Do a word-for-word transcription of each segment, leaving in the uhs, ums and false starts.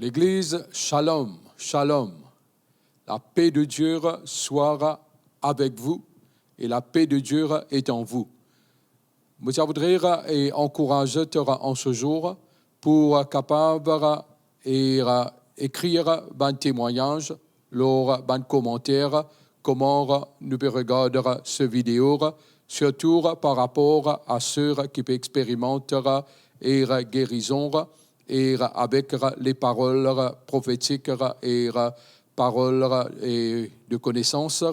Legliz, shalom, shalom. La paix de Dieu soit avec vous et la paix de Dieu est en vous. Mo ti a voudre, eh, ankouraz zot an se zour pou kapav, eh, ekrir bann temwagnaz lor bann komanter, kouma nou pe regard se video, sirtou par rapor a sir ki pe experimant, eh, gerizon, eh, avek le parol profetik, eh, parol, eh, de konesans.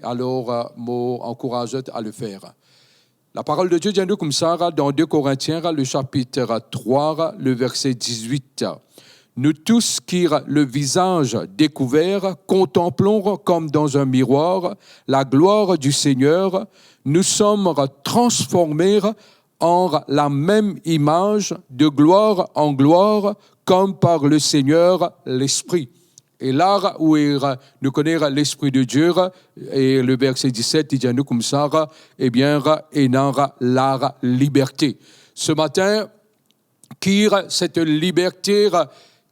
Alor, mo ankouraz zot a le fer. La parole de Dieu dit à nous comme ça dans deux Corinthiens, le chapitre trois, le verset dix-huit. Nous tous qui, le visage découvert, contemplons comme dans un miroir la gloire du Seigneur, nous sommes transformés en la même image de gloire en gloire, comme par le Seigneur l'Esprit. E la, ou, eh, nou kone Lespri de Die, e le verse diset, li dir nou koumsa, ebien, ena la liberte. Ce matin, ki cette liberté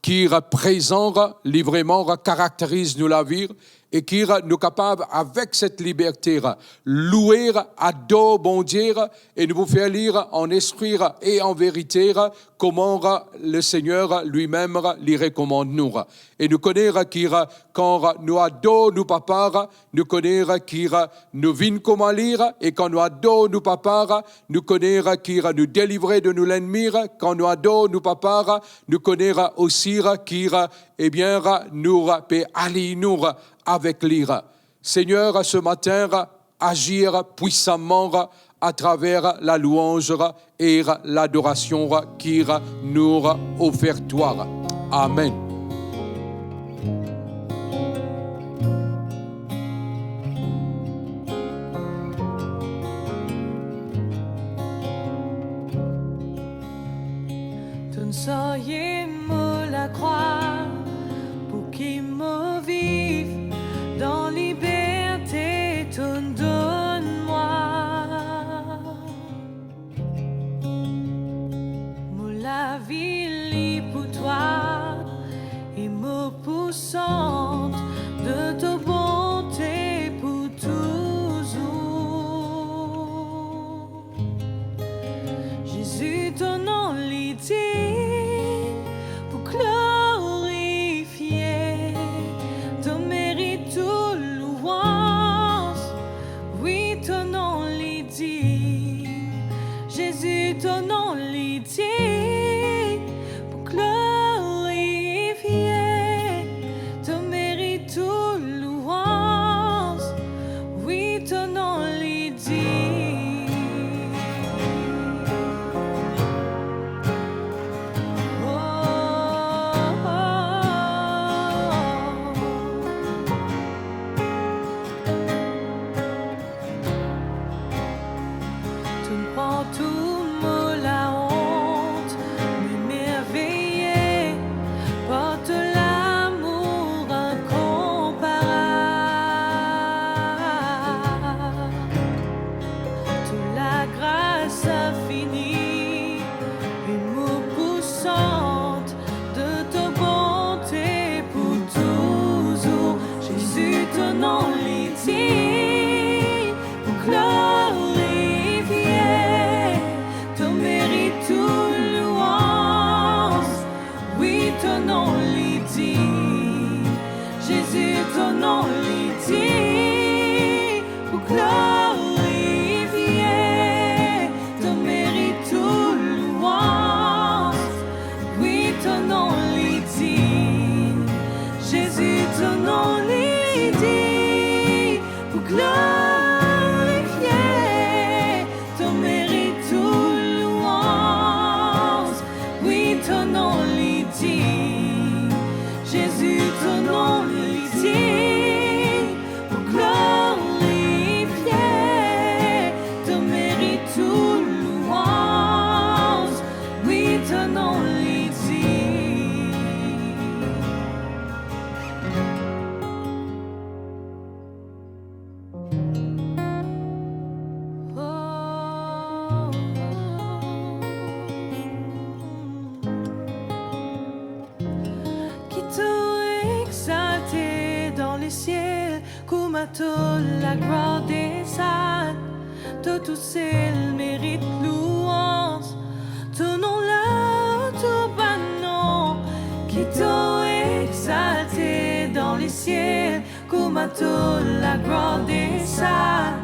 ki prezan, li vreman karakteriz nou lavi, e ki nou kapav, avek cette liberté, loue, ador Bondie, e nou pou fer li an espri e an verite, kouma le Seigneur lui-même li rekomand nou. E nou kone ki kan nou ador nou Papa, nou kone ki nou vinn kouma li, e kan nou ador nou Papa, nou kone ki nou delivre de nou lennmi, kan nou ador nou Papa, nou kone osi ki, ebien, nou pe aliy nou avek li. Seigneur, ce matin, agir puissamment à travers la louange et l'adoration qui nous offre toi. Amen. To'nn sarye mo lakrwa, pou ki mo viv dan liberte to'nn donn mwa. Mo lavi li pou twa, e mo pou sant de to bonte pou touzour. Zezi, to nom li dign pou glorifie, to merit tou louanz. Wi, to nom li dign, Zezi, to nom li dign pou glorifie, to merit tou louanz. Wi, to nom li dign. Oh, oh, oh. To'nn pran tou mo laont, mo merveye par to lamour inkonparab. To lagras infini, e mo pou sant de to bonte pou touzour. Zezi, to nom li dign pou glorifie, to merit tou louanz. Wi, to nom li dign, Zezi, to nom li dign pou glorifie, to merit tou louanz. Wi, to nom li dign, Zezi, to nom li dign pou glorifie, to merit tou louanz. Wi, to nom li dign, Zezi, to nom li dign pou glorifie, to merit tou louanz. Wi, to nom li dign. Kouma to laglwar desann, to tousel merit louanz. To nom la, to bann nom, ki to exalte dan lesiel. Kouma to laglwar desann,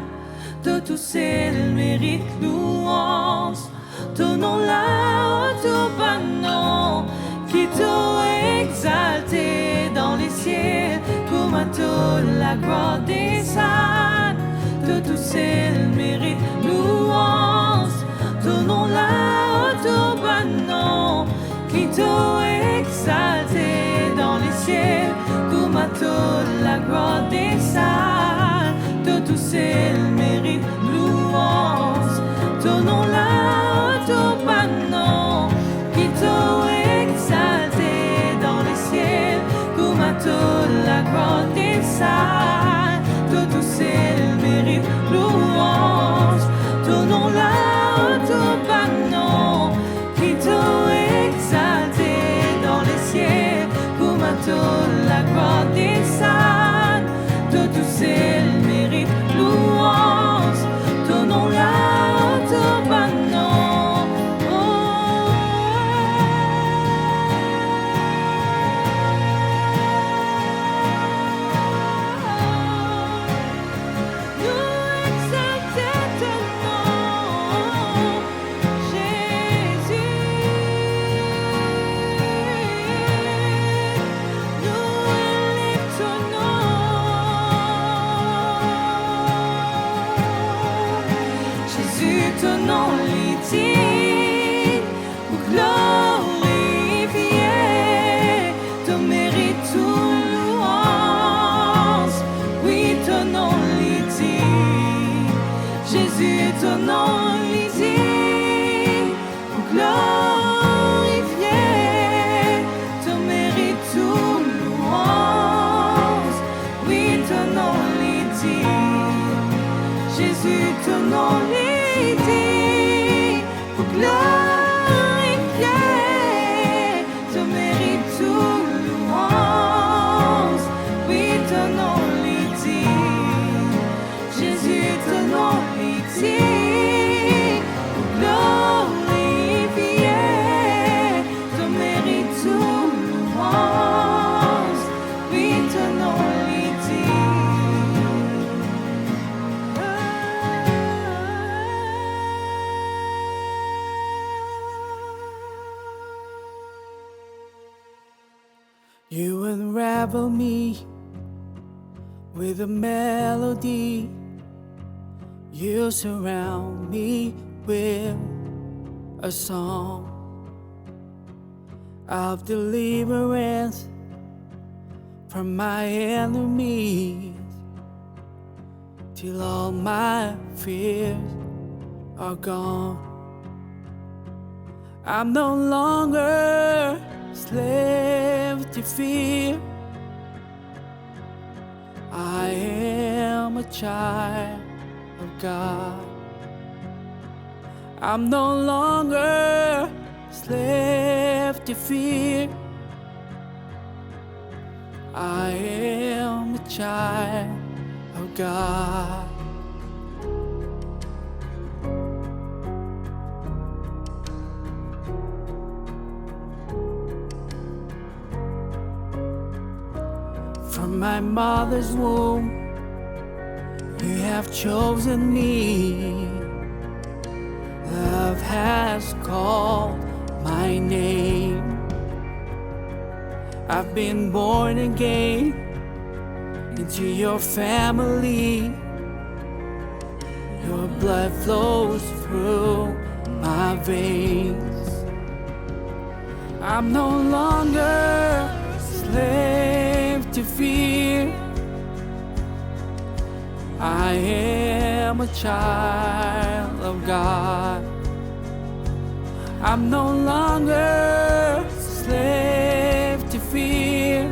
to tousel merit louanz. To nom la, to bann nom, ki to exalte dan lesiel. Kouma to laglwar desann, to tousel merit louanz. To nom la, to bann nom, ki to exalte dan lesiel. Kouma to laglwar desann, to tousel merit louanz. To nom la, to bann nom, ki to exalte dan lesiel. Kouma to laglwar desann, to tousel merit louanz. To nom la, to bann nom, ki to exalte dan lesiel. Kouma to laglwar desann, to tousel merit louanz. To nom la, to bann nom. Oh, nou exalte to nom. Zezi, nou elev to nom. Zezi, to nom li dign pou glorifie, to merit tou louanz. Wi, to nom li dign. Zezi, to nom li dign pou glorifie, to merit tou louanz. Wi, to nom li dign. Zezi, to nom li dign pou glorifie, to merit tou louanz. Wi, to nom li dign. Zezi, to nom li dign pou glorifie, to merit tou louanz. Wi, to nom li dign. You unravel me with a melody. You surround me with a song of deliverance from my enemies, till all my fears are gone. I'm no longer slave to fear. I am a child of God. I'm no longer slave to fear. I am a child of God. From my mother's womb, you have chosen me. Love has called my name. I've been born again into your family. Your blood flows through my veins. I'm no longer slave to fear. I am a child of God. I'm no longer slave to fear.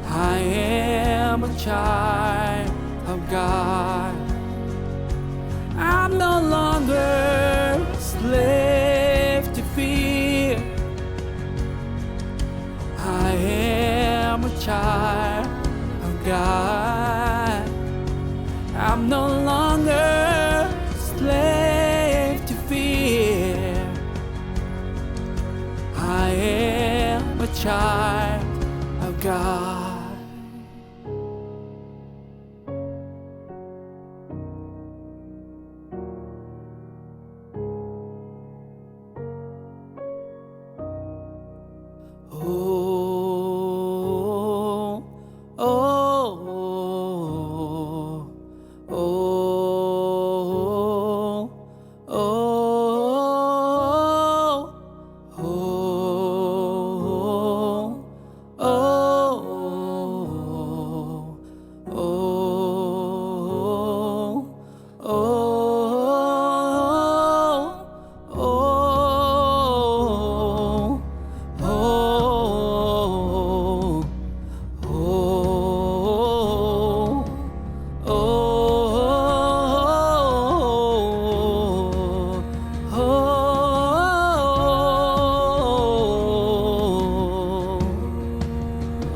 I am a child of God. I'm no longer slave to fear. I am a child of God. I'm no longer slave to fear. I am a child of God. Oh, oh, oh, oh.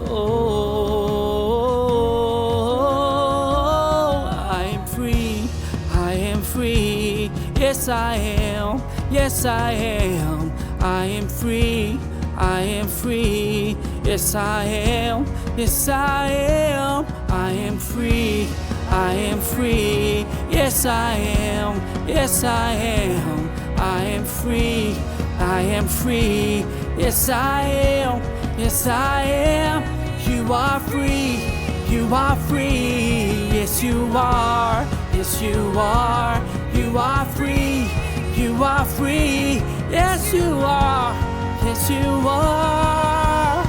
Oh, I am free, I am free, yes I am, yes I am. I am free, I am free, yes I am, yes I am. I am free, I am free, yes I am, yes I am. I am free, I am free, yes I am, yes I am. You are free, you are free, yes you are, yes you are. You are free, you are free, yes you are, yes you are.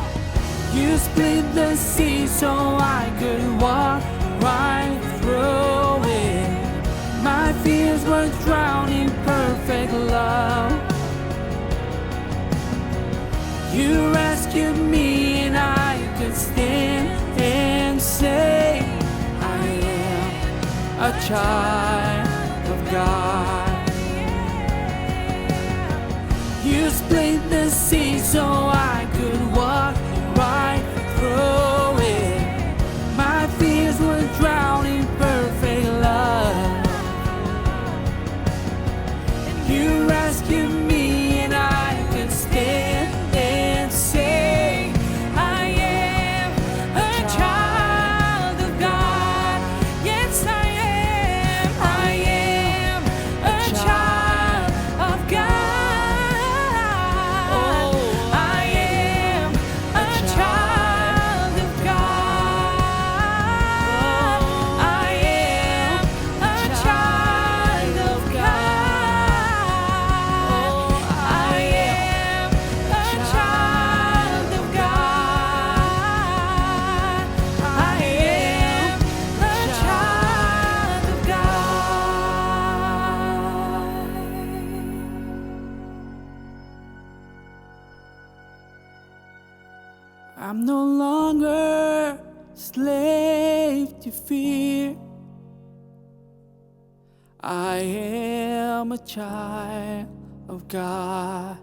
You split the sea so I could walk right through it. My fears were drowned in perfect love. You rescued me and I could stand and say, I am a child of God. You split the sea so I could walk right through it. My fears were drowned in perfect love. You rescued me and I could stand and say, I am a child of God. Yes, I am. I am a child of God. I am a child of God. I am a child of God. I am a child of God. I am a child of God. I'm no longer slave to fear. I am a child of God.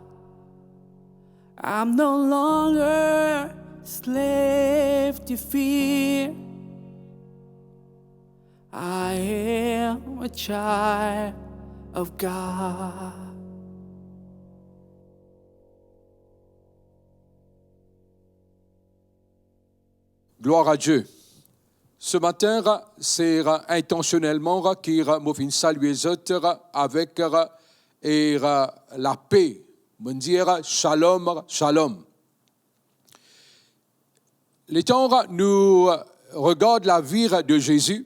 I'm no longer slave to fear. I am a child of God. Gloire à Dieu. Ce matin, c'est intentionnellement que mo finn salye zot avec, et, la paix. Mo dir shalom, shalom. Letan nou regard lavi de Zezi,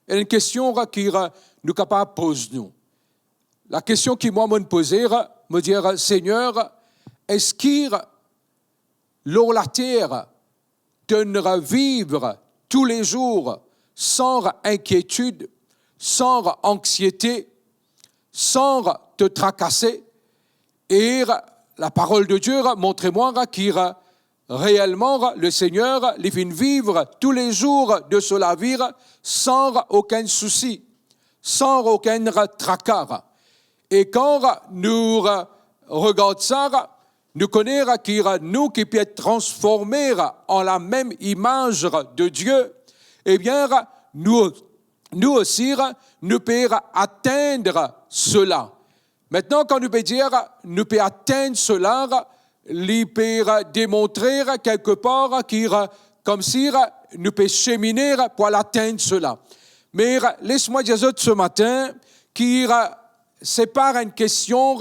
ena enn kestion ki nou kapav poz nou. Lakestion ki mwa mo'nn poze, mo dir, Segner, eski lor later, to'nn viv toulezour san inkietid, san anxiete, san to trakase? E laparol de Die montre mwa ki reelman, Lesegner, li finn viv toulezour de so lavi san okenn sousi, san okenn traka. E kan nou regard sa, nou kone ki nou ki pe transforme an lamem imaz de Dieu, ebien, nou, nou osi, nou pe atenn sela. Aster, kan nou pe dir nou pe atenn sela, li pe demontre kelkepar ki, koumsi, nou pe semine pou al atenn sela. Me les mwa dir zot se matin ki se pa enn kestion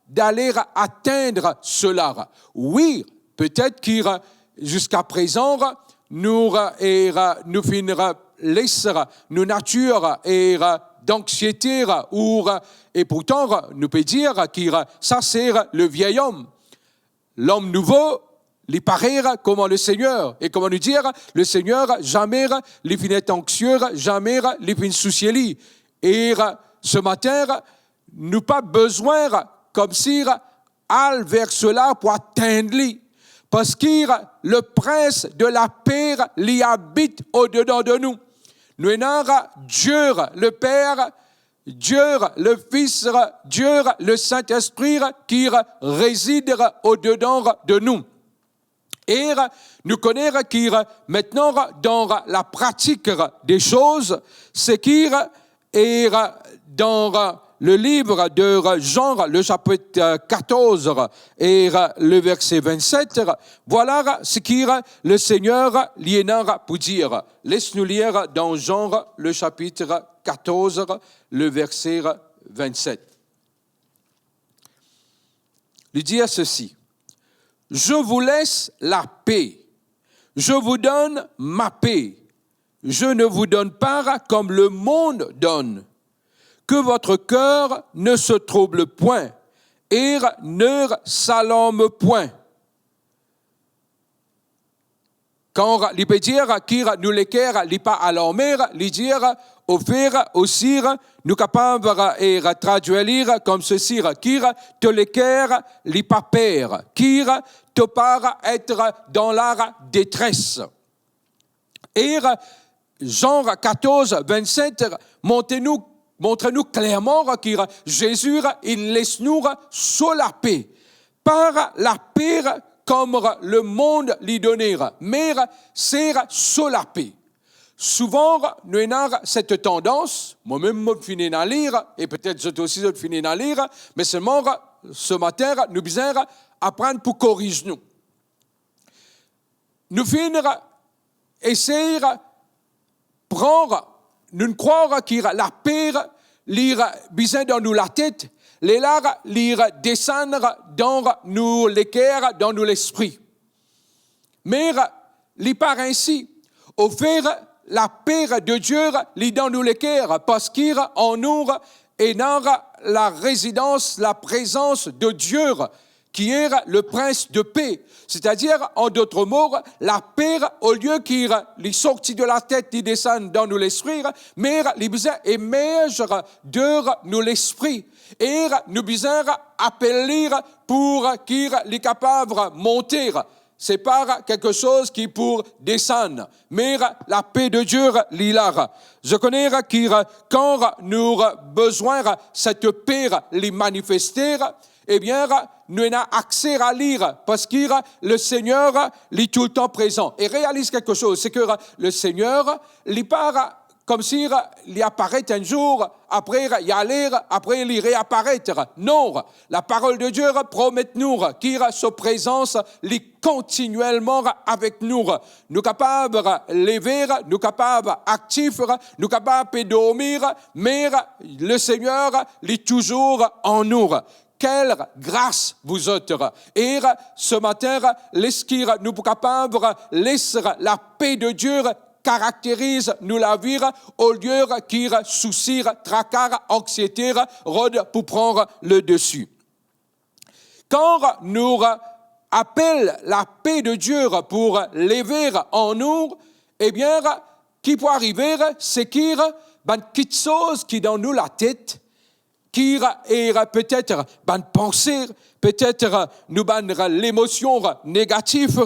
d'ale atenn sela. Wi, petet ki ziska prezan nou, e, nou finn les nou natir, e, danksiete, ou, e pourtan nou pe dir ki sa se le vieil homme. Lom nouvo, li parey kouma Lesegner. E kouma nou dir, Lesegner zame li finn et anksie, zame li finn sousie li. E se matin, nou pa bizin koumsi al ver sela pou atenn li. Parski le Prince de la Paix, li abit odedan de nou. Nou ena Dieu le Père, Dieu le Fils, Dieu le Saint-Esprit ki rezid odedan de nou. E nou kone ki, aster, dan la pratik de soz, seki, e dan le liv de Jean, le sapit katorz e le verse vennset, vwala seki Lesegner li ena pou dir. Les nou lir dan Jean, le sapit katorz, le verse vennset. Li dir sesi, "Je vous laisse la paix. Je vous donne ma paix. Je ne vous donne pas comme le monde donne. Que votre cœur ne se trouble point et ne s'alarme point." Kan li pe dir ki nou leker li pa alarme, li dir, ofer osi, nou kapav, e, tradwir li koumsi, ki to leker li pa per, ki to pa et dan la detres. E Jean katorz vennset montre nou, montre nou klerman ki Zezi inn les nou so lape. Pa lape kouma lemond li done, me se so lape. Souvan nou ena set tandans, mwa mem mo finn ena li, e petet zot osi zot finn ena li, me selman se matin nou bizin aprann pou koriz nou. Nou finn esey pran, nou krwar ki lape li bizin dan nou latet, lerla li desann dan nou leker, dan nou lespri. Me li pa ensi. Ofer, lape de Dieu li dan nou leker, parski an nou ena larezidans, laprezans de Dieu, ki est le Prince de paix. Setadir, an dot mo, lape, olie ki li sorti de latet, li desann dan nou lespri, me li bizin emerz de nou lespri. E nou bizin apel li pou ki li kapav monte. Se pa kiksoz ki pou desann, me lape de Dieu li la. Zot kone ki kan nou bizin set pe li manifeste, ebien, nou ena akse a li, parski Lesegner li toultan prezan. E realiz kiksoz, seki Lesegner li pa koumsi li aparet enn zour, apre li ale, apre li reaparet. Non, laparol de Dieu promet nou ki so prezans li kontinielman avek nou. Nou kapav leve, nou kapav aktif, nou kapav pe dormi, me Lesegner li touzour an nou. Quelle grâce vous autres. E se matin, les ki nou pou kapav les lape de Dieu karakteriz nou lavi, olie ki sousi, traka, anksiete rod pou pran ledesi. Kan nou apel lape de Dieu pou leve an nou, ebien, ki pou arive, seki bann kiksoz ki dan nou latet, ki, e petet bann panse, petet nou bann lemosion negatif,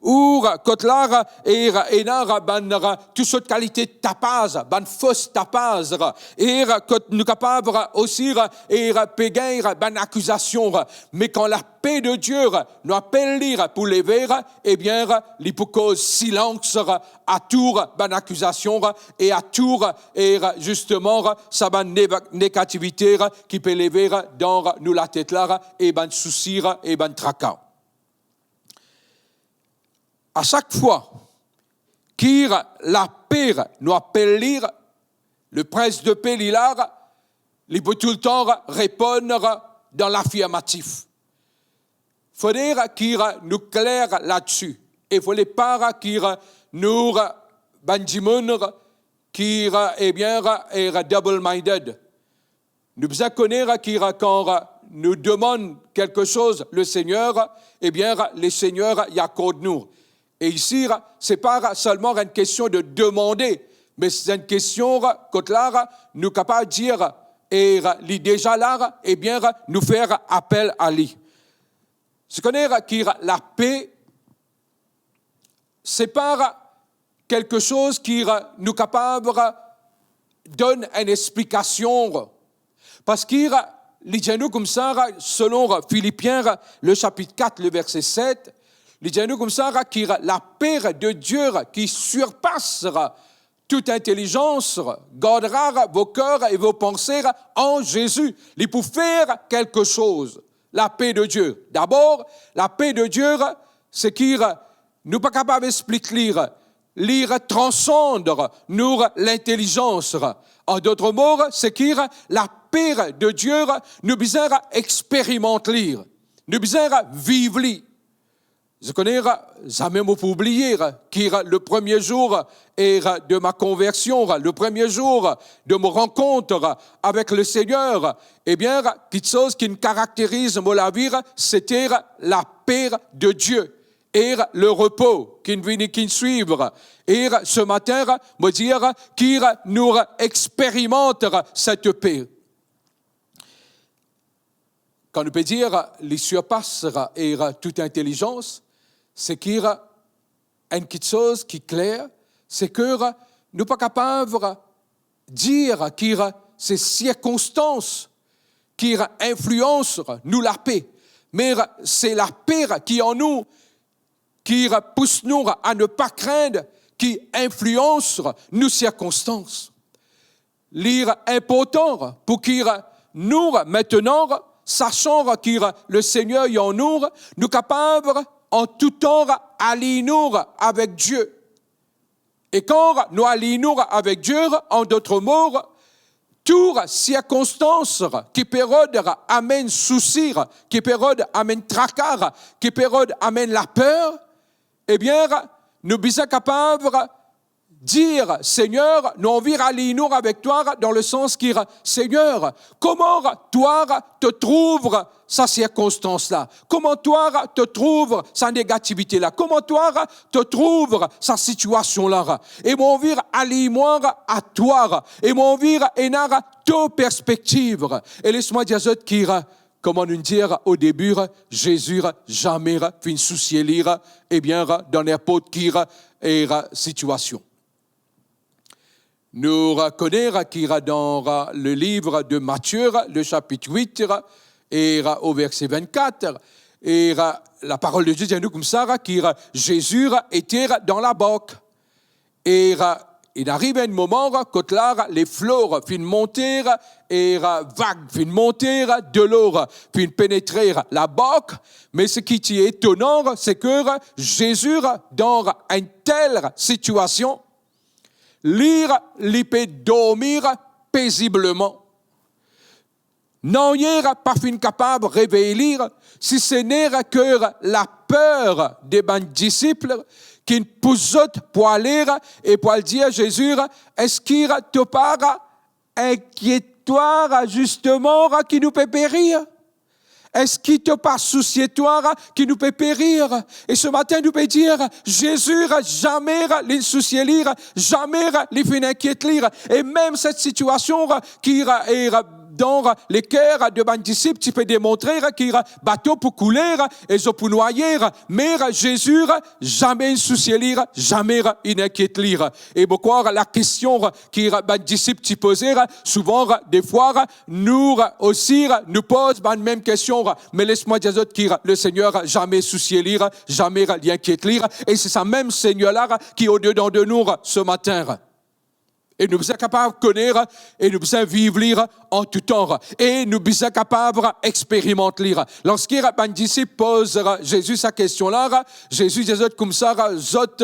ou kot la, e ena bann tou sort kalite tapaz, bann fos tapaz, e kot nou kapav osi, e pe gagn bann akizasion. Me kan lape de Die, nou apel li pou leve, ebien, li pou koz silans a tou bann akizasion e a tou, e zisteman, sa bann neva-, negativite ki pe leve dan nou latet la, e bann sousi e bann traka. A sak fwa ki lape, nou apel li, le Prins de Pe li la, li pou toultan reponn dan lafirmatif. Fode ki nou kler ladsi. E fode pa ki nou bann dimoun ki, ebien, e double-minded. Nou bizin kone ki kan nou demann kelke soz Lesegner, ebien, Lesegner li akord nou. E isi, se pa selman enn kestion de demande, me se enn kestion kot la, nou kapav dir, e li deza la, ebien, nou fer apel a li. Zot kone ki lape, se pa kelke soz ki nou kapav donn enn explikasion. Parski li dir nou koumsa, selon Filipien, le sapit kat, le verse set, li dir nou koumsa ki lape de Die ki sirpas tout intelizans gardera vos cœurs et vos pensées en Jésus. Li pou fer kelke soz. Lape de Die. Dabor, lape de Die, se ki nou pa kapav explik li, li transand nou lintelizans. An dot mo, se ki lape de Die, nou bizin experimant li, nou bizin viv li. Zot kone, zame mo pou oubliye ki le premie zour, e, de ma konversion, le premie zour de mo rankont avek Lesegner, ebien, kiksoz ki karakteriz mo lavi, sete lape de Die e le repo ki vinn, ki swiv. E se matin, mo dir ki nou experimant set pe. Kan nou pe dir li sirpas, e, tout intelizans, se ki enn kiksoz ki kler, se ki nou pa kapav dir ki se sirkonstans ki inflians nou lape, me se lape ki an nou, ki pous nou a ne pa krenn, ki inflians nou sirkonstans. Li inportan pou ki nou, aster, sasan ki Lesegner li an nou, nou kapav an tou tan aliy nou avek Die. E kan nou aliy nou avek Die, an dot mo, tou sirkonstans ki pe rod amenn sousi, ki pe rod amenn traka, ki pe rod amenn laper, ebien, nou bizin kapav dir, Segner, nou anvi aliy nou avek twa, dan le sans ki, Segner, kouma twa to trouv sa sirkonstans la? Kouma twa to trouv sa negativite la? Kouma twa to trouv sa sitiasion la? E mo anvi aliy mwa a twa, e mo anvi ena to perspektiv. E les mwa dir zot ki, kouma nou dir o debi, Zezi zame finn sousie li, ebien, dan ninport ki, e, sitiasion. Nou kone ki dan le liv de Matie, le sapit wit, e, o verse vennkat, e, laparol de Die dir nou koumsa ki Zezi ete dan labark. E, inn ariv enn moman kot la, leflo finn monte, e, vag finn monte, delo finn penetre labark. Me seki ti etonan, se ki Zezi, dan enn tel sitiasion, li, li pe dormi pezibleman. Nanye pa finn kapav revey li, si se ne ki laper de bann disip ki pous zot pou ale e pou al dir Zezi, eski to pa inkiet twa zisteman ki nou pe perir? Eski to pa sousie twa ki nou pe perir? E se matin nou pe dir, Zezi zame li sousie li, zame li finn inkiet li. E mem set sitiasion ki, e, dan leker de bann disip ti pe demontre ki bato pou koule e zot pou nwaye, me Zezi zame inn sousie li, zame inn inkiet li. E mo krwar lakestion ki bann disip ti poze, souvan, defwa, nou osi, nou poz bann mem kestion, me les mwa dir zot ki Lesegner zame sousie li, zame li inkiet li, e se sa mem Segner la ki odedan de nou se matin. E nou bizin kapav kone, e nou bizin viv li an tou tan, e nou bizin kapav experimant li. Lorski bann disip poz Zezi sa kestion la, Zezi dir zot koumsa, zot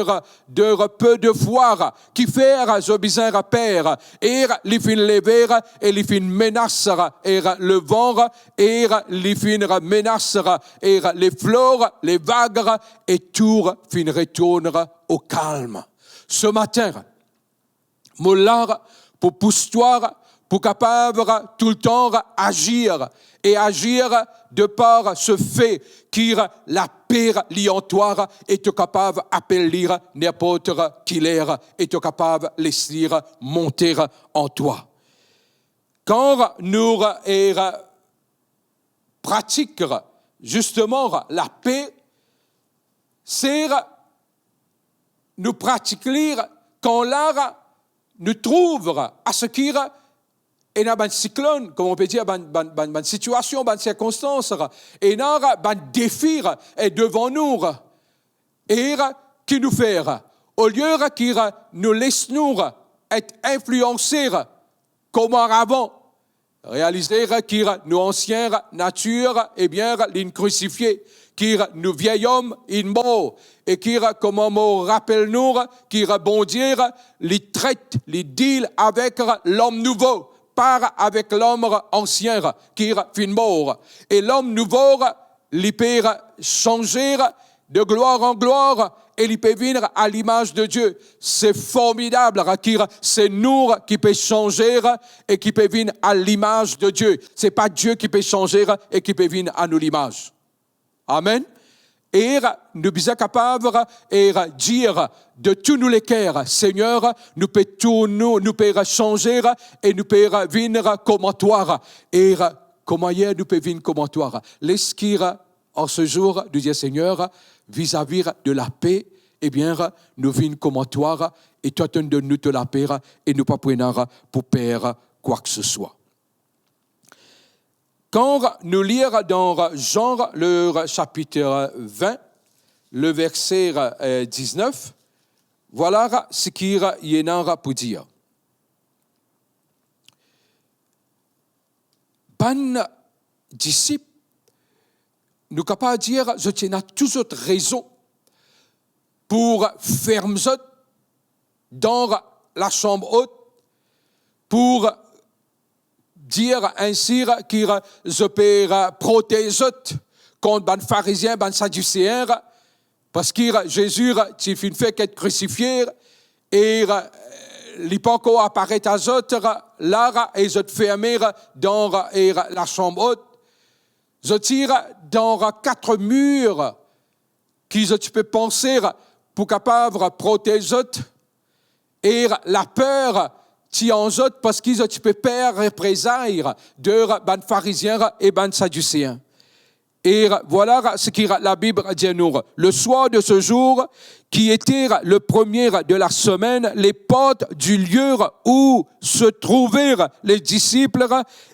de peu de foi, kifer zot bizin per? E li finn leve, e li finn menas e levan, e li finn menas e leflo, levag, e tou finn retourn o kalm. Se matin, mo la pou pous twa pou kapav toultan azir, e azir de par se fe ki lape li an twa, e to kapav apel li ninport ki ler, e to kapav les li monte an twa. Kan nou, e, pratik zisteman lape, se nou pratik li kan la nou trouv a seki ena bann siklonn, kouma nou pe dir, bann, bann, bann, bann sitiasion, bann sirkonstans, ena bann defi e devan nou. E ki nou fer? Olie ki nou les nou et inflianse kouma avan, realize ki nou ansien natir, ebien, linn krisifie, ki nou vie om inn mor, e ki, kouma mo rapel nou, ki Bondie, li tret, li deal avek lom nouvo, pa avek lom ansien ki finn mor. E lom nouvo, li pe sanze de glwar an glwar, e li pe vinn a limaz de Die. Se formidab, ki se nou ki pe sanze e ki pe vinn a limaz de Die. Se pa Die ki pe sanze e ki pe vinn a nou limaz. Amen. E nou bizin kapav, e, dir de tou nou leker, Segner, nou pe tourn nou, nou pe sanze e nou pe vinn kouma twa. E kouma yer nou pe vinn kouma twa? Lorski an se zour nou dir, Segner, vizavi de lape, ebien, nou vinn kouma twa, e twa tonn donn nou to lape, e nou pa pou ena pou per kwa ki se swa. Kan nou lir dan Jean, le sapit vin, le verse, e, diznef, vwala seki li ena pou dir. Bann disip, nou kapav dir, zot ti ena tou zot rezon pou ferm zot dan lasam ot, pou dir ensi ki zot pe protez zot kont bann Farizien, bann Sadiseen, parski Zezi ti finn fek et krisifie, e li pankor aparet a zot la, e zot ferme dan, e, lasam ot. Zot ti dan kat mir ki zot ti pe panse pou kapav protez zot, e laper ti an zot, parski zot ti pe per reprezay de bann Farizien e bann Sadiseen. E vwala seki Labib dir nou: Le soir de ce jour, qui était le premier de la semaine, les portes du lieu où se trouvaient les disciples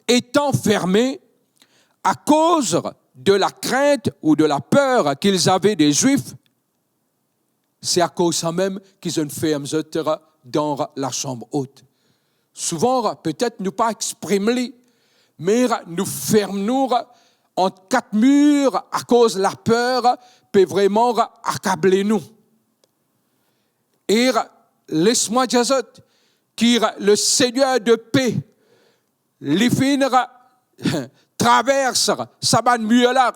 étant fermées, à cause de la crainte ou de la peur qu'ils avaient des Juifs, se akoz samem ki zot ferm zot dan lasam ot. Souvan, petet nou pa exprim li, me nou ferm nou ant kat mir akoz laper pe vreman akable nou. E les mwa dir zot ki le Seigneur de paix, li finn travers sa bann mir la,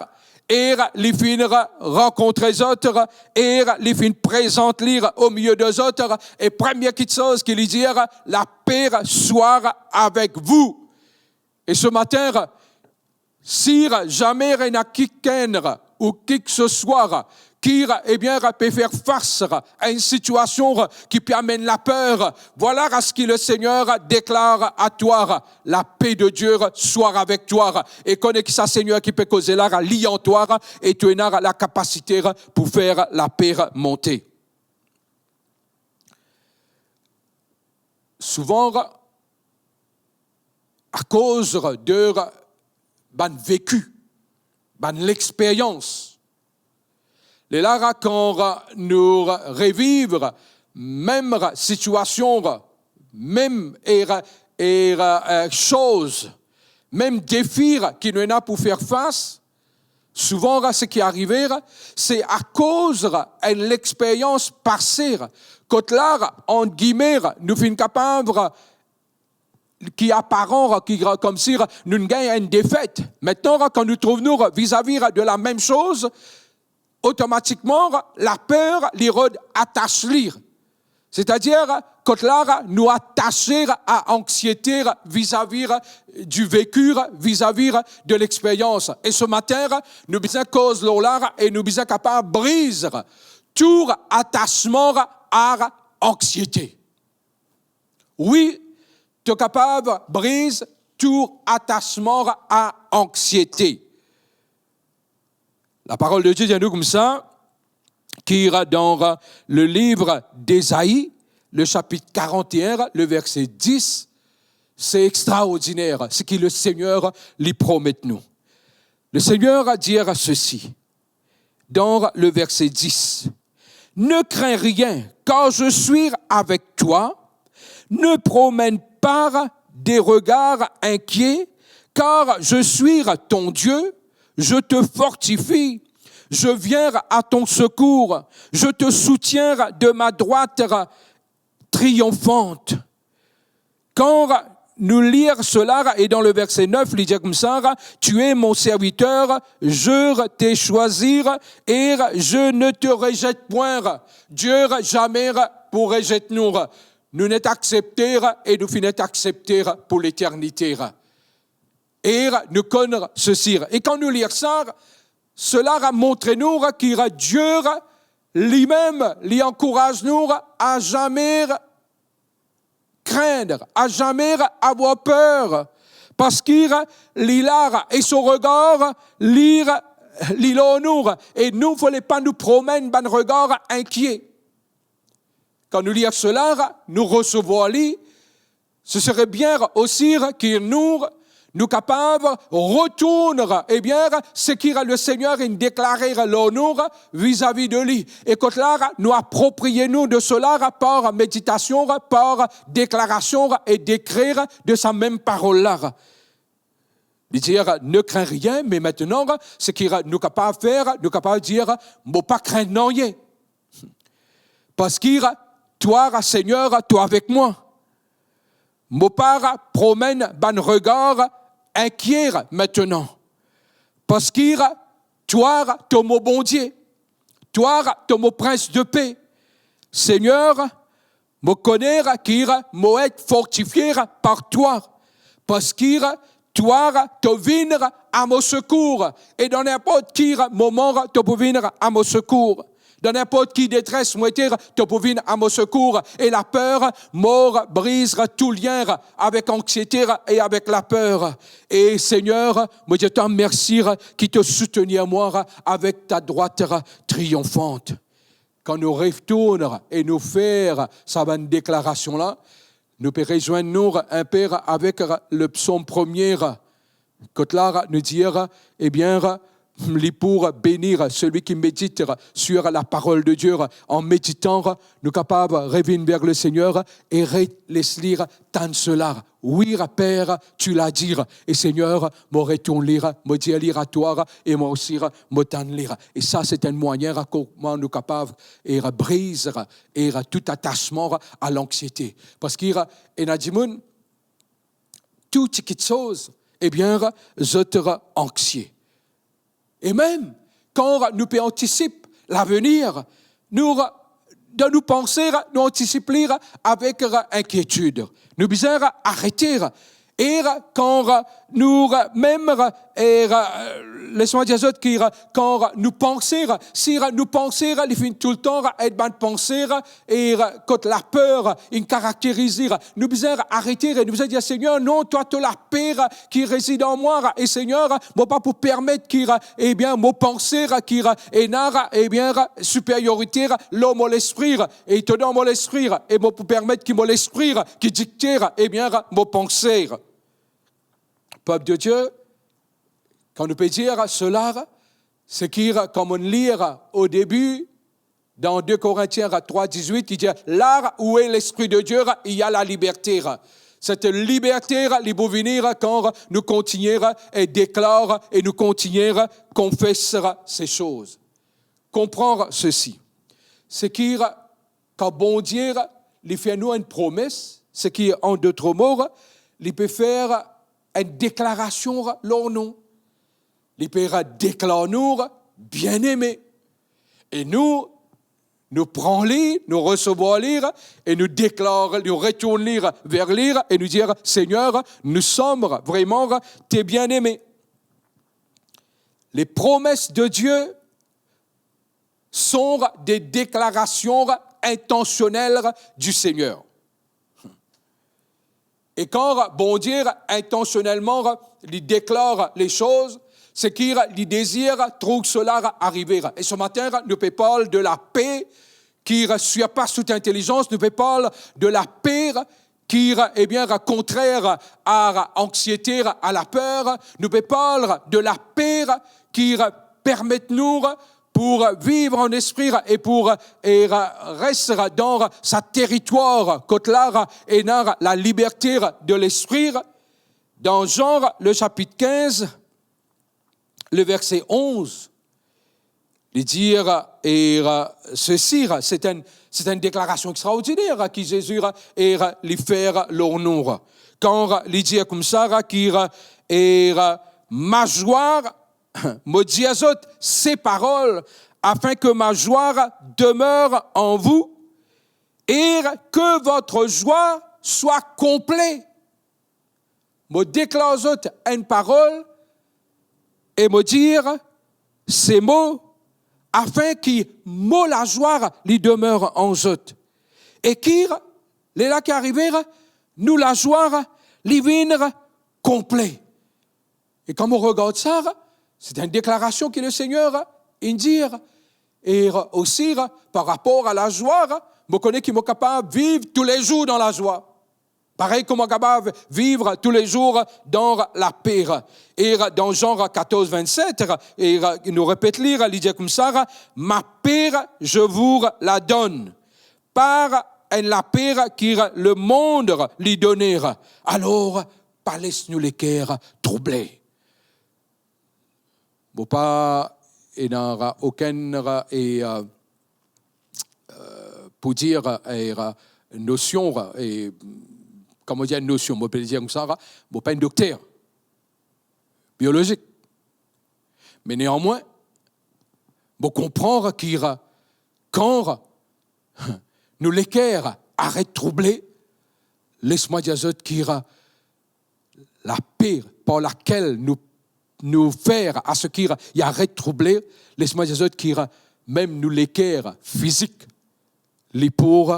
e li finn rankontre zot, e li finn prezant li omilie de zot, e premie kiksoz ki li dir: La paix soit avec vous. E se matin, si zame ena kikenn ou kikeseswa ki, ebien, pe fer fas a enn sitiasion ki pe amenn laper, vwala seki Lesegner deklar a twa, la paix de Dieu soit avec toi. E kone ki sa Segner ki pe koze la, li an twa, e to ena lakapasite pou fer lape monte. Souvan, akoz de bann veki, bann lexperyans, lerla kan nou reviv mem sitiasion, mem er, er, eh, soz, mem defi ki nou ena pou fer fas, souvan seki arive, se akoz enn lexperyans pase, kot la, ant gime, nou finn kapav, ki aparan, ki, komsi nou gagn enn defet. Aster, kan nou trouv nou vizavi de lamem soz, otomatikman, laper, li rod atas li. Setadir, kot la, nou atase a anxiete vizavi du veki, vizavi de lexperyans. E se matin, nou bizin koz lor la e nou bizin kapav briz tou atasman a anxiete. Wi, to kapav briz tou atasman a anxiete. Laparol de Die dir nou koumsa, ki dan le liv d'Ezai, le sapit karant-e-enn, le verse dis, se extraordiner, seki Lesegner li promet nou. Lesegner dir sesi, dan le verse dis, « Ne crains rien, car je suis avec toi. Ne promène pas des regards inquiets, car je suis ton Dieu. Je te fortifie. Je viens à ton secours. Je te soutiens de ma droite triomphe. » Kan nou lir sela, e dan le verse nef, li dir koumsa, « Tu es mon serviteur, je t'ai choisi et je ne te rejette point. » Die zame pou rezet nou. Nou inn aksepte e nou finn aksepte pou leternite. E nou konn sesi. E kan nou lir sa, sela montre nou ki Die limem, li ankouraz nou a zame krinn, a zame avoir per, parski li la e so regar, li, li lor nou, e nou fode pa nou promenn bann regar inkie. Kan nou lir sela, nou resevwar li, se sere bien osi ki nou, nou kapav retourn, ebien, seki Lesegner inn deklare lor nou vizavi de li. E kot la, nou apropriye nou de sela par meditasion, par deklarasion e dekre de sa mem parol la. Li dir, « Ne crains rien », me aster, seki nou kapav fer, nou kapav dir, « Mo pa krenn nanye. Parski twa, Segner, twa avek mwa. Mo pa promenn bann regar inkie aster. Parski twa to mo Bondie. Twa to mo Prince de paix. Segner, mo kone ki mo et fortifie par twa. Parski twa to vinn a mo sekour. E dan ninport ki moman to pou vinn a mo sekour. Dan ninport ki detres mo ete, to pou vinn a mo sekour. E laper, mo briz tou lien avek anxiete e avek laper. E Segner, mo dir twa mersi ki to soutenir mwa avek ta drwat trionfant. Kan nou retourn e nou fer sa bann deklarasion la, nou pe rezwenn nou inpe avek le psom premie. Kot la nou dir, ebien, li pou beni celui qui médite sur la parole de Dieu. An meditan, nou kapav revinn ver Lesegner e re-, les li tann sela. Wi, Père, tu l'as dit. E Segner, mo retourn li, mo dir li a twa, e mwa osi, mo tann li. E sa, se enn mwayin kouma nou kapav e briz e tou atasman a lanxiete. Parski ena dimoun, tou ti kiksoz, ebien, zot anxie. E mem kan nou pe antisip lavenir, nou, dan nou panse, nou antisip li avek inkietid. Nou bizin arete E kan nou mem, e, les mwa dir zot ki kan nou panse, si nou panse li finn toultan et bann panse e kot laper inn karakterize, nou bizin arete, nou bizin dir, Segner, non, twa to lape ki rezid an mwa, e Segner, mo pa pou permet ki, ebien, mo panse ki ena, ebien, siperyorite lor mo lespri, e to dan mo lespri, e mo pou permet ki mo lespri ki dikte, ebien, mo panse. Pep de Dieu, kan nou pe dir sela, se ki, kan nou lir o debi, dan de Korintien trwa diz-wit, li dir, "Là où est l'Esprit de Dieu, il y a la liberté." Cette liberté, li pou vini kan nou kontigne e deklar e nou kontigne konfes ces choses. Comprends ceci. Se ki, kan Bondie li fer nou enn promes, se ki, an dot mo, li pe fer enn deklarasion lor nou. Li pe deklar nou bieneme. E nou, nou pran li, nou resevwar li, e nou deklar, nou retourn li ver li, e nou dir, Segner, nous sommes vraiment tes bien-aimés. Les promesses de Dieu sont des déclarations intentionnelles du Seigneur. E kan Bondie intansionelman li deklar les choses, se ki li dezir trouv sela arive. E ce matin, nou pe parl de la paix qui surpasse toute intelligence, nou pe parl de la paix ki, ebien, kontrer a anxiete, a laper, nou pe parl de la paix ki permet nou pou viv an espri e pou, e, res dan sa teritwar kot la ena la liberte de lespri. Dan Jean, le chapitre quinze, le verset onze, li dir, e, ceci, c'est un, c'est une déclaration extraordinaire ki Zezi, e, li fer lor nou. Kan li dir koumsa ki, e, ma joie, mo dir zot ces paroles, afin que ma joie demeure en vous et que votre joie soit complète. Mo deklar zot enn parol e mo dir se mo, afin ki mo lazwa li demer an zot. E ki, lerla ki arive, nou lazwa li vinn konple. E kan mo regard sa, se enn deklarasion ki Lesegner inn dir. E osi, par rapor a lazwa, mo kone ki mo kapav viv toulezour dan lazwa. Parey kouma kapav viv toulezour dan lape. E dan Jean quatorze, vingt-sept, e nou repet li, li dir koumsa, ma paix je vous la donne, pa enn lape ki lemond li done. Alor, pa les nou leker trouble. Mo pa ena okenn, e, e, pou dir, e, nosion, e, kouma dir nosion, mo pe dir koumsa, mo pa enn dokter biolozik. Me neanmwin, mo konpran ki kan nou leker aret trouble, les mwa dir zot ki lape par lakel nou, nou fer a seki li aret trouble, les mwa dir zot ki mem nou leker fizik, li pou,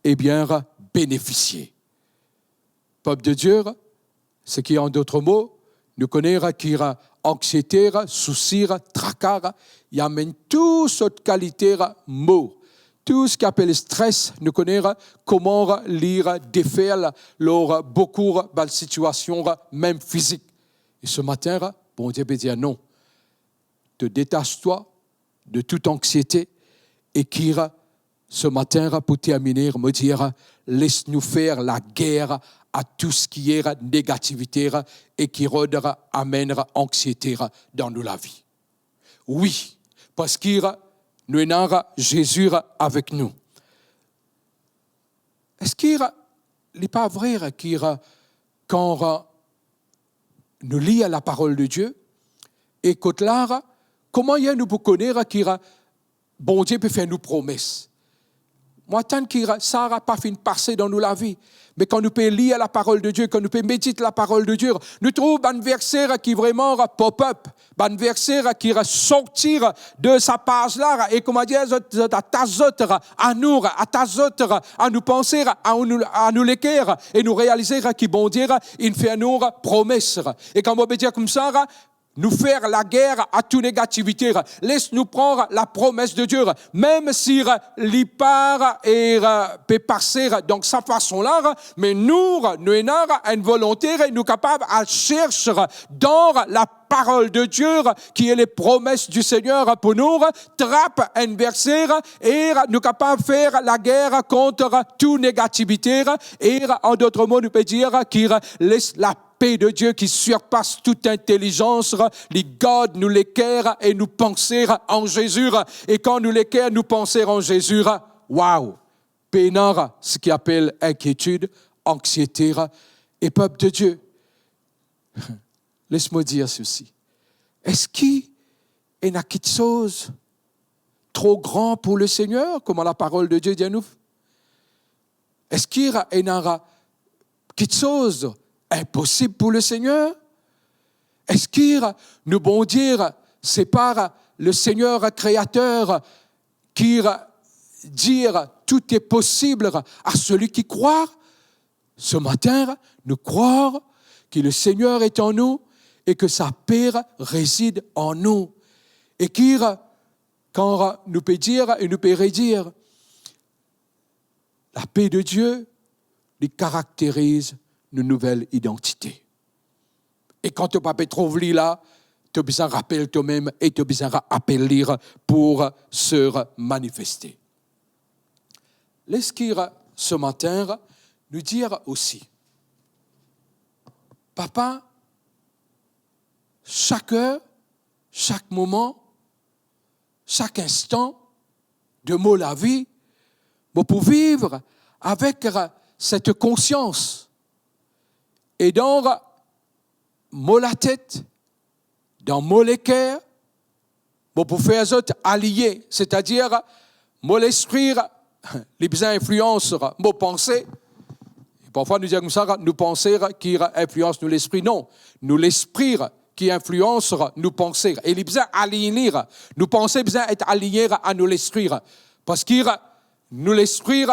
ebien, benefisie. Pep de Dieu, seki an dot mo, nou kone ki anxiete, sousi, traka, li amenn tou sort kalite mo. Tou seki apel stres, nou kone kouma li defer lor boukou bann sitiasion, mem fizik. E se matin, Bondie pe dir non. Te detas twa de tout anxiete, e ki se matin, pou termine, mo dir, les nou fer lager a tou seki negativite e ki rod amenn anxiete dan nou lavi. Wi, parski nou ena Zezi avek nou. Eski li pa vre ki kan nou lir laparol de Dieu, e kot la, kouma nou pou kone ki Bondie pe fer nou promes? Mo atann ki sa pa finn pase dan nou lavi. Me kan nou pe lir laparol de Die, kan nou pe medit laparol de Die, nou trouv bann verse ki vreman pop up, bann verse ki sorti de sa paz la, e koumadir zot, zot atas zot a nou, atas zot a nou panse, a nou, a nou leker, e nou realize ki Bondie inn fer nou promes. E kan mo pe dir koumsa, nou fer lager a tou negativite. Les nou pran lapromes de Die, mem si li pa, e, pe pase dan sa fason la, me nou, nou ena enn volonte, nou kapav al sers dan laparol de Die, ki e lepromes du Seigneur pou nou, trap enn verse, e nou kapav fer lager kont tou negativite, e, an dot mo, nou pe dir ki les la paix de Dieu qui surpasse toute intelligence, li gard nou leker e nou panse an Zezi. E kan nou leker, nou panse an Zezi, waw, pena seki apel inkietid, anxiete, e pep de Die, les mo dir sesi, eski ena kiksoz tro gran pou Lesegner, kouma laparol de Die dir nou? Eski ena kiksoz inposib pou Lesegner? Eski nou Bondie, se pa Lesegner Kreater ki dir tout est possible à celui qui croit? Ce matin, nou krwar ki Lesegner est en nous et que sa paix réside en nous. E ki, kan nou pe dir e nou pe redir, la paix de Dieu, li karakteriz nou nouvel idantite. E kan to pa pe trouv li la, to bizin rapel tomem e to bizin apel li pou se manifeste. Les ki, ce matin, nou dir osi, Papa, sak er, sak moman, sak instan de mo lavi, mo pou viv avek set konsians. E dan mo latet, dan mo leker, mo pou fer zot aliye, setadir mo lespri, li bizin inflians mo panse. Parfwa nou dir koumsa, nou panse ki inflians nou lespri. Non, nou lespri ki inflians nou panse. E li bizin align li. Nou panse bizin et align a nou lespri. Parski nou lespri,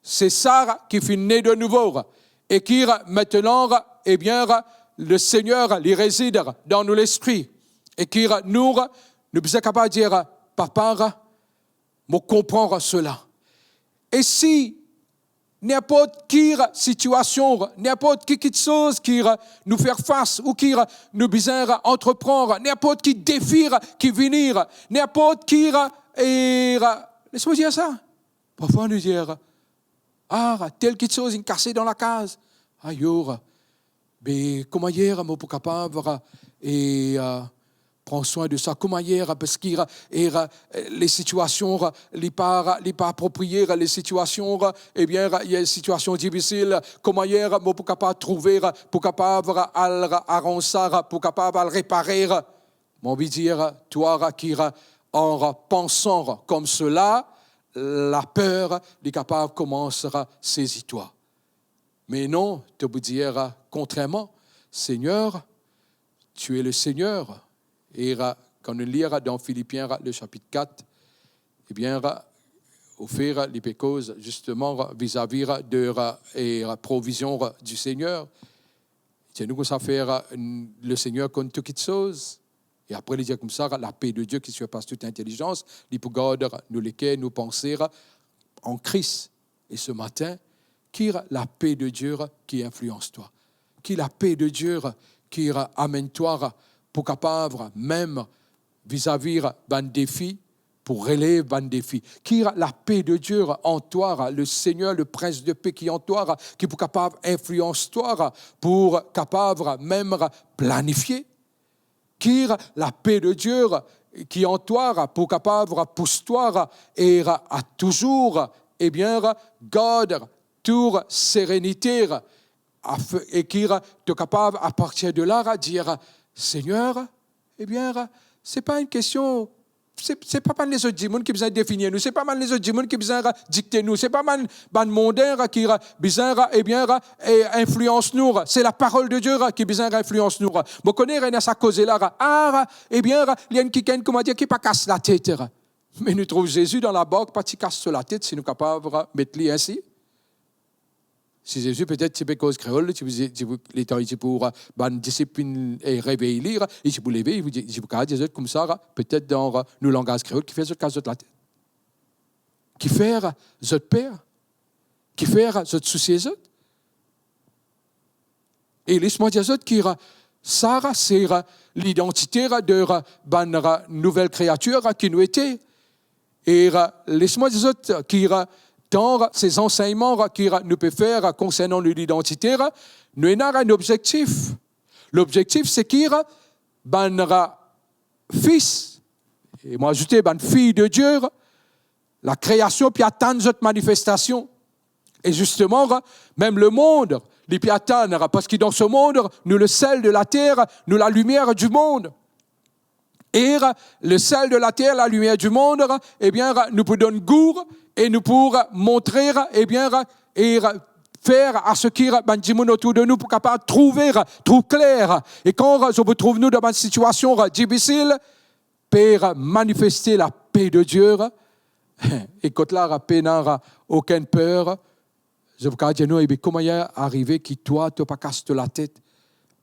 se sa ki finn ne de nouvo. E ki aster, ebien, Lesegner, li rezid dan nou lespri. E ki nou, nou bizin kapav dir, Papa, mo konpran sela. E si ninport ki sitiasion, ninport ki kiksoz ki nou fer fas ou ki nou bizin antrepran, ninport ki defi ki vini, ninport ki, e, les mo dir sa. Parfwa nou dir, ah, tel kiksoz inn kase dan lakaz. Ayo, be, kouma fer mo pou kapav, e, pran swin de sa, kouma fer, parski, e, lesitiasion, li pa, li pa apropriye, lesitiasion, ebien, ena sitiasion difisil, kouma fer mo pou kapav trouve, pou kapav al aranz sa, pou kapav al repare. Mo anvi dir twa ki, an pansan koumsela, laper li kapav koumans sezi twa. Me non, to pou dir kontrerman, Seigneur, tu es le Seigneur. E kan nou lir dan Filipien, le sapit kat, ebien, ofer, li pe koz zisteman vizavi de, e, provizion du Seigneur. Dir nou koumsa fer, Lesegner konn tou kiksoz. E apre li dir koumsa, la paix de Dieu qui surpasse toute intelligence, li pou gard nou leker, nou panse an Kris. E se matin, ki la paix de Dieu ki inflians twa? Ki la paix de Dieu ki amenn twa pou kapav mem vizavi bann defi, pou relev bann defi? Ki la paix de Dieu an twa, Lesegner, le Prince de paix ki an twa, ki pou kapav inflians twa, pou kapav mem planifie? Ki la paix de Dieu ki an twa pou kapav pous twa e a touzour, ebien, gard tou serenite, af-, e ki to kapav, a partir de la, dir, Seigneur, ebien, se pa enn kestion se, se pa bann lezot dimoun ki bizin definir nou, se pa bann lezot dimoun ki bizin dikte nou, se pa bann, bann monden ki bizin, ebien, e, inflians nou, se Laparol de Die ki bizin inflians nou. Mo kone ena sa koze la, ah, ebien, li enn kikenn, koumadir, ki pa kas latet. Me nou trouv Zezi dan labark, pa ti kas so latet, si nou kapav met li insi. Si Zezi petet ti pe koz kreol, li ti pou, ti pou, letan li ti pou, bann disip finn, e, revey li, li ti pou leve, li ti pou kapav dir zot koumsa, petet dan, nou langaz kreol, kifer zot kas zot latet? Kifer zot per? Kifer zot sousie zot? E les mwa dir zot ki sa, se lidantite de bann nouvel kreatir ki nou ete. E les mwa dir zot ki dan se zansegnman ki nou pe fer konsernan nou lidantite, nou ena enn obzektif. Lobzektif, se ki bann fis, e mo azoute bann fiy de Die, lakreasion pe atann zot manifestasion. E zisteman, mem lemond, li pe atann, parski dan se mond, nou le sel de later, nou lalimier di mond. E le sel de later, lalimier di mond, ebien, nou pou donn gou e nou pou montre, ebien, e fer a se ki bann dimoun otour de nou pou kapav trouve, trouv kler. E kan zot pou trouv nou dan bann sitiasion difisil, pe manifeste lape de Die, e kot la pena okenn per, zot pou kapav dir nou, "Ebe, kouma li arive ki twa, to pa kas to latet?"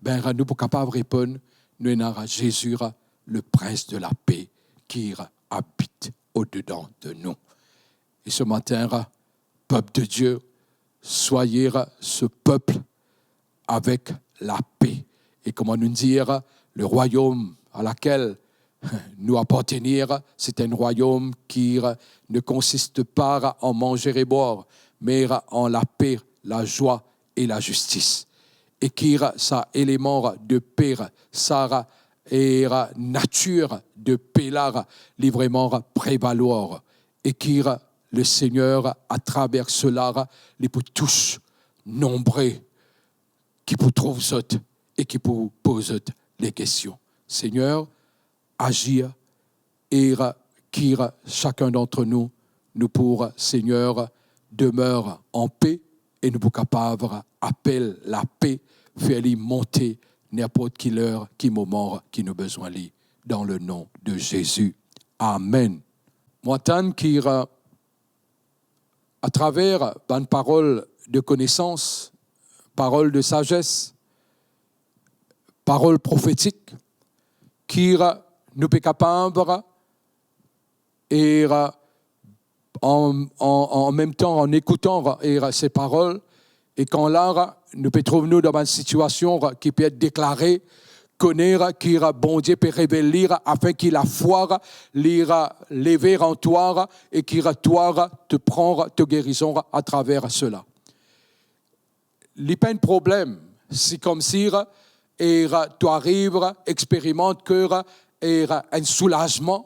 Be, nou pou kapav reponn, nou ena Zezi, le Prince de la Paix, ki abit odedan de nou. E se matin, peuple de Dieu, soyez ce peuple avec la paix. Et comment nous dire, le royaume à laquelle nous appartenir, c'est un royaume qui ne consiste pas en manger et boire, mais en la paix, la joie et la justice. E ki sa eleman de pe, sa e natir de pe la, li vreman prevalwar. E ki le Seigneur, atraver sela, li pou tous nonbre ki pou trouv zot e ki pou poz zot lekestion. Seigneur, agir e ki sakenn d'antre nou, nou pou, Seigneur, demeure en paix e nou pou kapav apel lape, fer li monte ninport ki ler, ki moman ki nou bizin li, dan le nom de Jésus. Amen. Mo atann ki, atraver bann parol de konesans, parol de sazes, parol profetik, ki nou pe kapav, e, an, an, an mem tan, an ekoutan, e, se parol, e kan la, nou pe trouv nou dan bann sitiasion ki pe et deklare, kone ki Bondie pe revel li, afin ki lafwa li leve an twa, e ki twa to pran to gerizon atraver sela. Li pa enn problem si koumsi, e, to ariv experimant ke, e, enn soulazman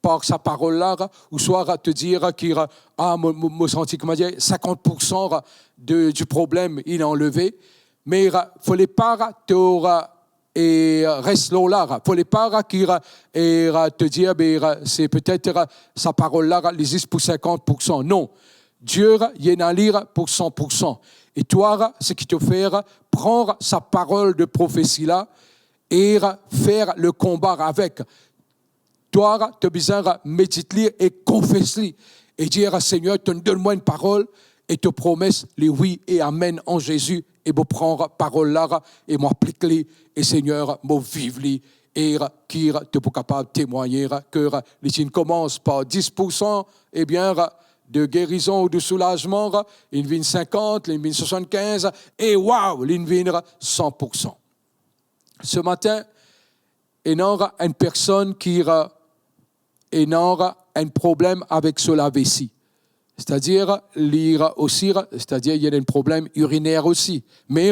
par sa parol la, ouswa to dir ki, ah, mo, mo, mo santi, kouma dir, sinkant poursan de, di problem inn anleve, me fode pa to, e, res lor la, fode pa ki, e, to dir, be, se petet sa parol la, li zis pou sinkant poursan. Non. Die, li ena li pou san poursan. E twa, seki to fer, pran sa parol de profesi la e fer le konba avek. Twa, to bizin medit li e konfes li e dir, Segner, to donn mwa enn parol e to promes, li wi e amen an Zezi, e mo pran parol la e mo aplik li, e Segner, mo viv li, e ki to pou kapav temwagne ke li ti koumans par dis poursan, ebien, de gerizon ou de soulazman, li vinn sinkant, li vinn swasannkinz, e waw, li vinn san poursan. Se matin, ena enn personn ki ena enn problem avek so lavesi. Setadir, li osi, setadir, li ena enn problem iriner osi. Me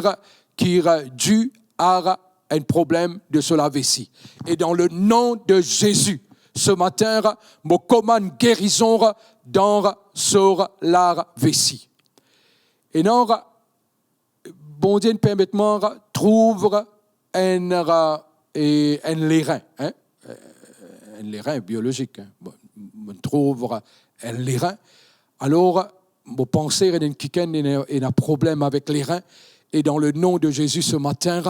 ki di a enn problem de so lavesi. E dan le nom de Zezi, se matin, mo komann gerizon dan so lavesi. E non, Bondie inn permet mwa trouv enn, e, enn lerin, hein? lerin biolozik, hein. Bon, mo trouv enn lerin. Alor, mo panse ena kikenn ena, ena problem avek lerin. E dan le nom de Jésus ce matin,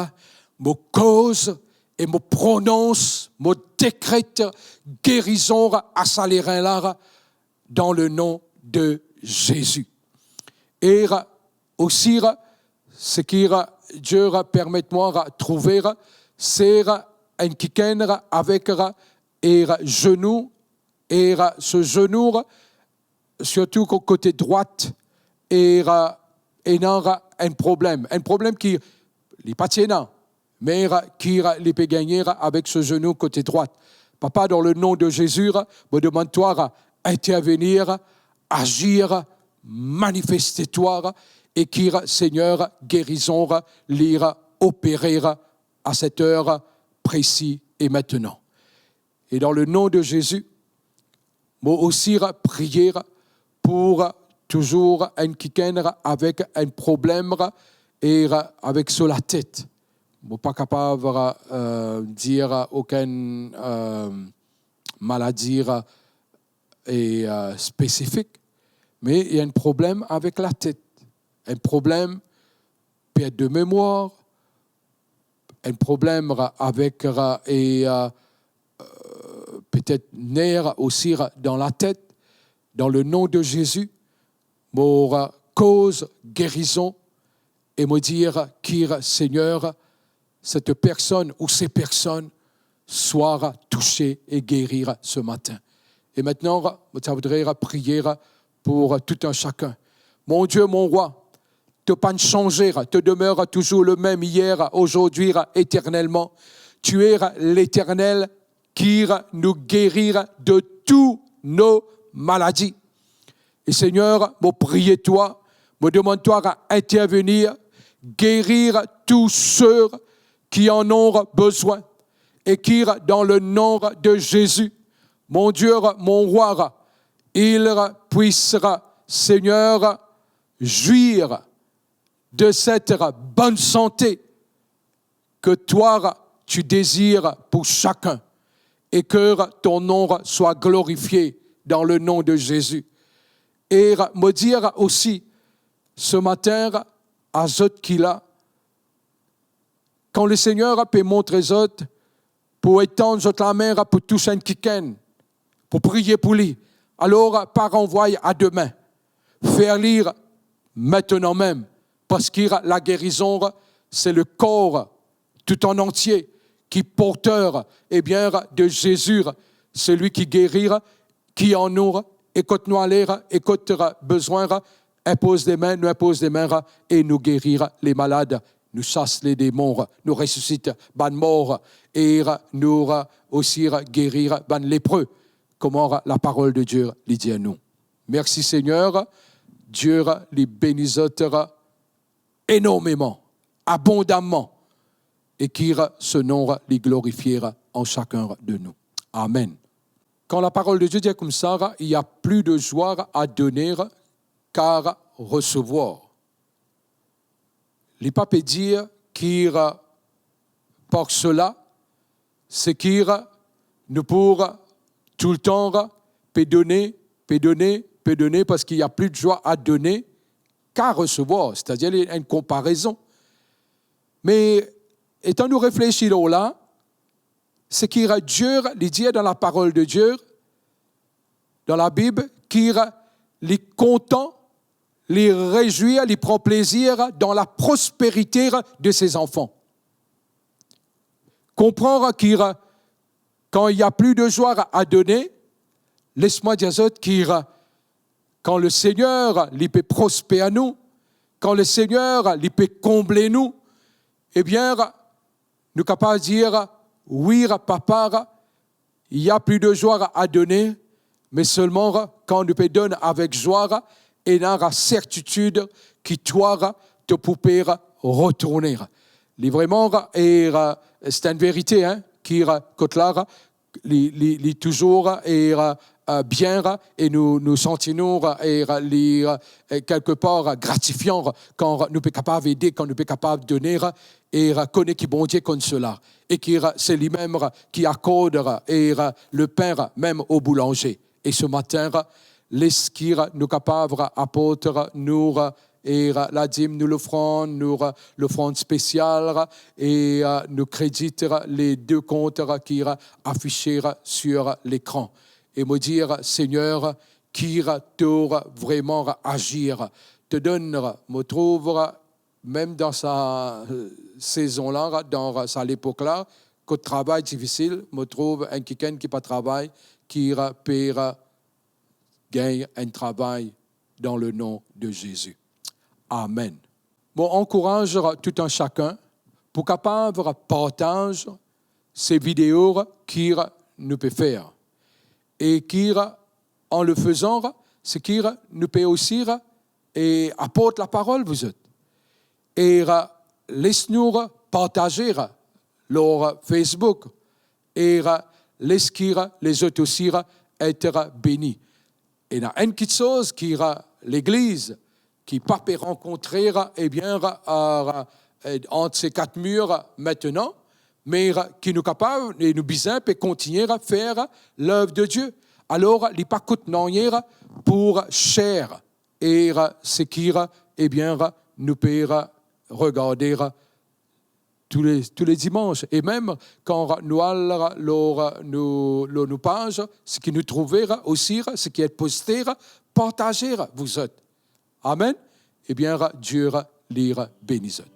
mo koz e mo pronons, mo dekret gerizon a sa lerin la, dan le nom de Jésus. E osi, seki Dieu permet mwa trouve, se enn kikenn avek e zenou, e se zenou, sirtou ko-, kote drwat, e ena enn problem. Enn problem ki li pa ti ena, me ki li pe gagne avek se zenou kote drwat. Papa, dan le nom de Jésus, mo demann twa intervenir, azir, manifeste twa, e ki Seigneur gerizon li opere a cette heure précise et maintenant. E dan le nom de Jésus, mo osi priye pou touzour enn kikenn avek enn problem e avek so latet. Mo pa kapav, euh, dir okenn, euh, maladi e, euh, spesifik, me ena enn problem avek latet, enn problem perte de mémoire, enn problem avek, euh, e, euh, euh, petet ner osi dan latet. Dan le nom de Jésus, mo koz gerizon e mo dir ki, Seigneur, cette personne ou ces personnes soient touchées et guéries ce matin. E aster, mo ta voudre priye pou tout un chacun. Mon Dieu, mon roi, to pa'nn sanze, to demeure toujours le même hier, aujourd'hui, éternellement. Tu es l'Éternel ki nous guérit de toutes nos maladies. E Seigneur, mo priye twa, mo demann twa intervenir, guérir tous ceux qui en ont besoin, et que dans le nom de Jésus, mon Dieu, mon roi, ils puissent, Seigneur, jouir de cette bonne santé que toi tu désires pour chacun, et que ton nom soit glorifié dans le nom de Jésus. E mo dir osi ce matin a zot ki la, kan le Seigneur pe montre zot pou etann zot lame pou tous enn kikenn, pou priye pou li, alor pa ranvway a demin. Fer li aster mem, parski lagerizon, se lekor tout an antie ki porter, ebien, de Jésus, selwi ki geri, ki an nou, e kot nou ale, e kot bizin, inpoz lemin, nou inpoz lemin e nou geri lemalad, nou sas ledemon, nou resisit bann mor, e nou osi geri bann lepre, kouma laparol de Die li dir nou. Mersi Segner, Die li beni zot enormeman, abondaman, e ki so nom li glorifie an sakenn de nou. Amen. Kan laparol de Die dir koumsa, il y a plus de joie à donner qu'à recevoir. Li pa pe dir ki par cela, se ki nou pou toultan pe done, pe done, pe done, parski il y a plus de joie à donner qu'à recevoir, setadir li enn konparezon. Me etan nou reflesi lor la, se ki Die li dir dan laparol de Die, dan Labib, ki li kontan, li rezwir, li pran plezir dan laprosperite de se zanfan. Konpran ki kan il y a plus de joie à donner, les mwa dir zot ki kan Lesegner li pe prosper nou, kan Lesegner li pe konble nou, ebien, nou kapav dir, wi, Papa, il y a plus de joie à donner, me selman kan nou pe donn avek zwa, ena sertitid ki twa, to pou pe retourne. Li vreman, e, se enn verite, hein, ki kot la, li, li, li touzour, e, eh, bien, e nou, nou santi nou, e, li, e, kelkepar gratifian kan nou pe kapav ede, kan nou pe kapav done, e kone ki Bondie konn sela, e ki se limem ki akord, e, lepen mem o boulanze. E se matin, les ki nou kapav aport nou, e, ladim, nou lofrann, nou, lofrann spesial, e, nou kredit, le de kont ki afise sur lekran. E mo dir, Segner, ki to vreman azir. To donn, mo trouv, mem dan sa, eh, sezon la, dan sa lepok la, kot travay difisil, mo trouv enn kikenn ki pa travay, ki pe gagn enn travay dan le nom de Jésus. Amen. Mo ankouraz tou enn sakenn pou kapav partaz se video ki nou pe fer. E ki, an le fezan, se ki nou pe osi, e, aport laparol, vouzot. E les nou partaze lor Facebook, e les ki lezot osi et beni. Ena enn kiksoz ki legliz ki pa pe rankontre, ebien, a, e, ant se kat mir aster, me ki nou kapav, e nou bizin pe kontigne fer lev de Dieu. Alor, li pa kout nanye pou ser. E se ki, ebien, nou pe regarde tou le, tou le dimans. E mem kan nou al lor nou, lor nou paz, seki nou trouve osi, seki et poste, partaze, vouzot. Amen. Ebien, Dieu li beni zot.